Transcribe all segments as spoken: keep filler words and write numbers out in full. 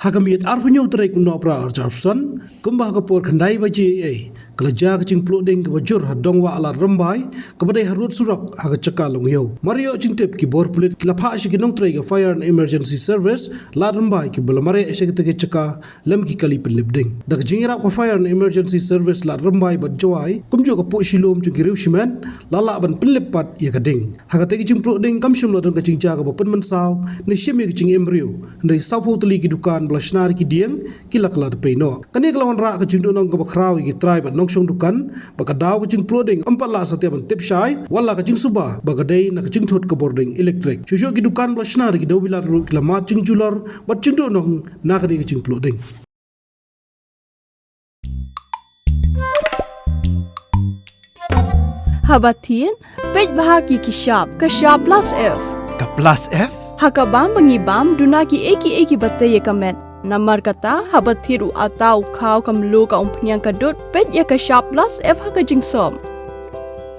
Ha ka miet arphew hynñiew tarik u Nohprah arphew san, kumba ha ka por khyndai baje, ka la jia ka jingpluh ding kaba jur ha Dongwah Lad Rymbai, kaba dei ha rud surok ha ka jaka Longïew. Mar ïoh jingtip, ki bor pulit ki la phah sha ki nongtrei ka Fire and Emergency Service Lad Rymbai kiba la mareh sha kata ka jaka lem ki kali pynlip ding. Da ka jingïarap ka Fire and Emergency Service Lad Rymbai bad Jowai, kumjuh ka puh shilum jong ki riew shimet, la lah ban pynlip pat ïa ka ding. Ha kata ka jingpluh ding kam shym la don ka jingjia kaba pynmynsaw ne shim ïa ka jingim briew. Hynrei sawphew tylli ki dukan ba la shna da ki dieng ki la kylla da pei noh. Kane ka la wanrah ka jingduhnong kaba khraw ïa ki trai bad nongshong dukan, ba ka daw ka jingpluh ding ym pat lah satia ban tip shai, wat la ka jingsuba ba ka dei na ka jingthut ka bording elektrik. Shuh shuh ki dukan ba la shna da ki dewbilat ruh ki la mad jingjulor bad jingduhnong na kane ka jingpluh ding. Haba thied, peit bha ïa ki shap, ka shap plus F. Ka plus F? Ha ka bam ba ngi bam, duna kiei kiei kiba tei ïa ka met. Namar kata, haba thied u atta, u khaw, ka mluh, ka umphniang, ka dud, peit ïa ka shap plus F ha ka jingsop.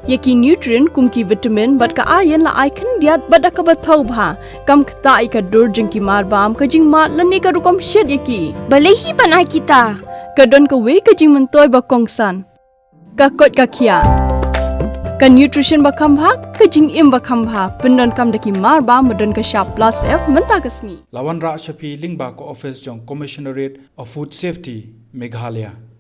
Ïa ki nutrient kum ki vitamin bad ka iron la ai khyndiat bad da kaba thaw bha. Kam ktah ïa ka dur jong ki marbam, ka jingmad lane ka rukom shet ïa ki. Balei hi ban ai kita? Ka don kawei ka jingmyntoi ba kongsan. Ka koit ka khiah. Ka nutrition ba kham bha, ka jingim ba kham bha. Pyndonkam da ki marbam ba don ka shap plus F mynta ka sngi. La wanrah sha phi lyngba ka office jong Commissionerate of Food Safety, Meghalaya.